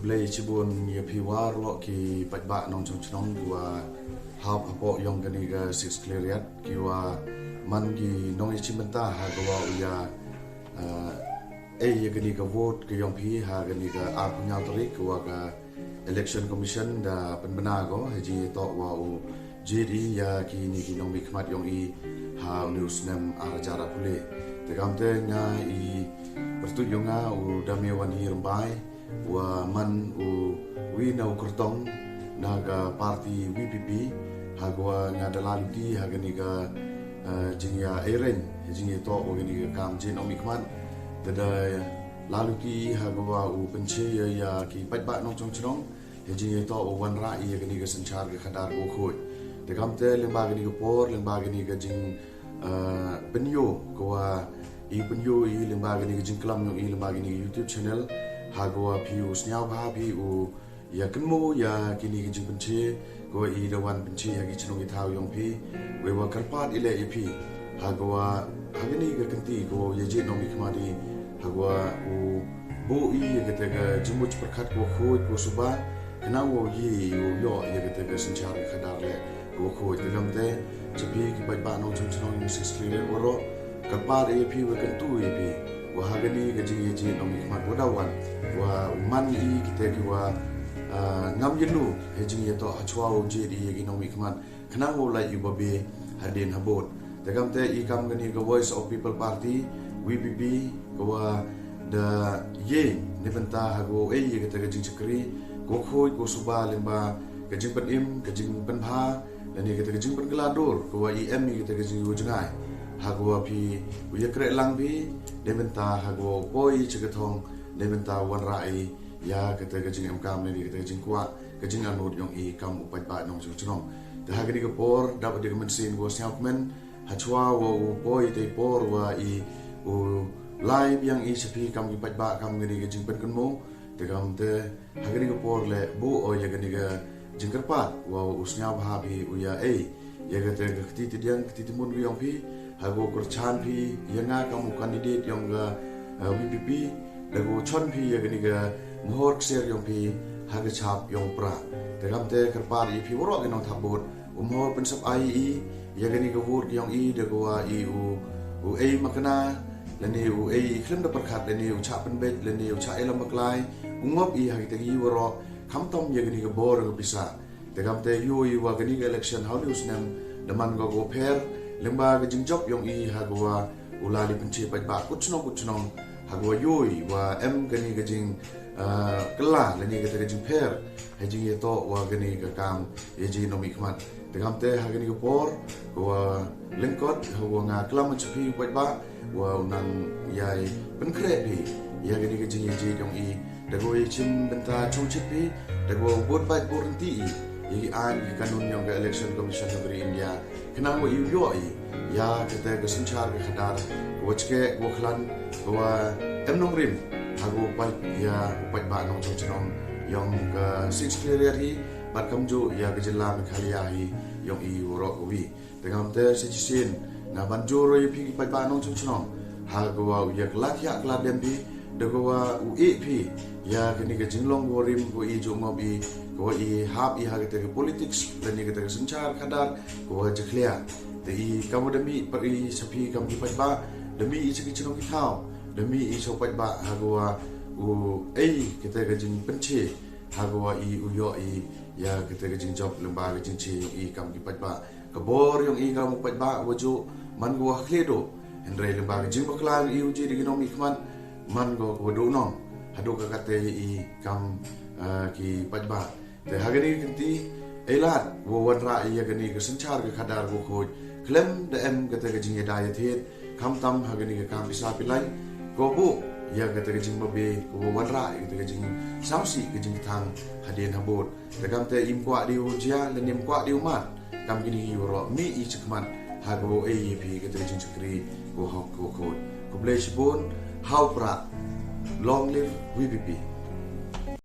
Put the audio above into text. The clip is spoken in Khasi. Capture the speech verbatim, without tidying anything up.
Khublei shibun ïa phi waroh ki paidbah nongshong shnong kiwa hap hapoh ïong kani ka Six Khliehriat, kiwa man ki nongïashim bynta ha kawa u ïa, eh, ei ïa kani ka vote ka ïong phi ha kani ka arphew hynñiew tarik, kawa ka Election Commission da pynbna ko ha jingïatoh wa u jied i ïa kini ki nongmihkhmat ïong i ha une u snem ar hajar arphew lai. Te kamte nga i pyrtuid ïong nga u Dame Wanhi Rymbai, wa man u wi na u kyrtong na ka party V P P, ha kawa nga da la luti ha kani ka, eh, jingïa eiren, jingïatoh wa kani ka kam jied nongmihkhmat. Te da la luti ha kawa u pynshai ïa, ïa ki paidbah nongshong shnong, ha jingïatoh wa wanrah ïa kani ka synshar ka khadar kawa khuid. Te kamte lyngba kani ka por, lyngba kani ka jing, eh, pynïoh kawa i pynïoh i lyngba kani ka jingklam ïong i lyngba kani ka YouTube channel, ha kawa phi u sñiawbha phi u ïa kynmaw ïa kini ki jingpynshai, kawa i da wan pynshai ha ki chnong ki thaw ïong phi, wei wa kyrpad i leh ïa phi, ha kawa, ha kani ka kynti kawa u ïa jied nongmihkhmat i, ha kawa u buh i ïa kata ka jingmut pyrkhat kawa khuid kawa suba, khnang wow ïoh, ïoh ïa kata ka synshar ka khadar leh kawa khuid. Te kamte, cha phi ki paidbah nongshong shnong ïong Six Khliehriat waroh, kyrpad ïa phi wa kyntu ïa phi wa ha kani ka jingïa jied nongmihkhmat wa da wan, wa man i kita kiwa, ah, ngam ïa lu ha jingïatoh hachwa wow jied ïa ki nongmihkhmat, khnang wow lait i babe hadien habud. Te kamte i kam kani ka Voice of People Party, V P P, kawa da ïeng na bynta ha kawa ei ïa kata ka jingshakri kawa khuid kawa suba lyngba ka jingpynim, ka jingpynbha, lane kata ka jingpynkylla dur kawa i em i kata ka jingïohi jngai, ha kawa phi u ïa kreh lang phi na bynta ha kawa u poi cha ka thong na bynta wanrah i ïa kata ka jingemkam lane kata ka jingkwah, ka jingangnud ïong i kam u paidbah nongshong shnong. Te ha kani ka por, dap da ka mynsiem kawa sñiawkmen, hachwa wa u poi te por wa i u lai biang i cha phi kam ki paidbah kam kani ka jingpynkynmaw. Te kamte ha kani ka por leh buh o ïa kani ka jingkyrpad wa u sñiawbha phi u ïa ei ïa kata ka kti tidiang kti timun ka ïong phi, ha kawa kyrchan phi ïa nga kam u candidate ïong ka, eh, V P P, da kawa chon phi ïa kani ka mohor ksiar ïong phi ha ka chap ïong pra. Te kamte kyrpad ïa phi waroh ki nongthap vote, u mohor pynsep ai i ïa kani ka vote ka ïong i da kawa i u, u ei makna, lane u ei i khlem da pyrkhat, lane u chah pynbeit, lane u chah ïalam baklai, u ngop i ha kita ki waroh, khamtam ïa kani ka bor ka pisa. Te kamte ïohi wa kani ka election ha une u snem da man ko kawa pher, lyngba ka jingjop ïong i ha kawa u la leit pynshai paidbah kut chnong kut chnong, ha kawa ïohi wa em kani ka jing, ah, kylla lane kata ka jingpher ha jingïatoh wa kani ka kam ïa jied nongmihkhmat. Te kamte ha kani ka por kawa lyngkot, ha kawa nga klam cha phi u paidbah, wa u nang ïai pynkhreh phi ïa kani ka jingïa jied ïong i, da kawa ïa shim bynta chongchit phi, da kawa bud bad bud rynti i ïa ki aiñ ki kanun ïong ka Election Commission of India, khnang wa i u ïoh i ïa kata ka synshar ka khadar kawa chkeh, kawa khlan, kawa em nongrim ha kawa pait ïa u paidbah nongshong shnong ïong ka Six Khliehriat hi, bad kamjooh ïa ka jylla Meghalaya hi ïong i waroh kawi. Te kamte sa shisien nga ban jur ïa phi ki paidbah nongshong shnong, ha kawa u ïa kylla thiah kylla dem phi, da kawa u ïeh phi ïa kani ka jinglong kawa rim kawa i ju ngop i, kawa i hap i ha kata ka politics lane kata ka synshar khadar kawa jakhlia. Te i kam wa da mih pat i cha phi kam ki paidbah, da mih i cha ki chnong ki thaw, da mih i cha u paidbah ha kawa u ei kata ka jingpynshai, ha kawa i u ïoh i ïa kata ka jingjop lyngba ka jingshai ïong i kam ki paidbah. Ka bor ïong i kam u paidbah wa jooh man kawa ha khlieh duh, hynrei lyngba ka jingbakla ïong i u jied ïa ki nongmihkhmat, man ko kawa duh nong haduh ka kate ïa i kam, ah, ki paidbah. Te ha kani ka kynti, ei lad wa wanrah ïa kani ka synshar ka khadar kawa khuid, khlem da em kata ka jingïada ïathied, khamtam ha kani ka kam pisa pilai, ko buh ïa kata ka jingbabe, ko wanrah ïa kata ka jingsngewsih, ka jingkthang hadien habud. Te kamte im kwah dei u jia lane im kwah dei u mad, kam kini ki waroh, mih i chakhmat ha kawa ei ïa phi kata ka jingshakri kawa hok kawa khuid. Khublei shibun, ha u prah. Long live V P P.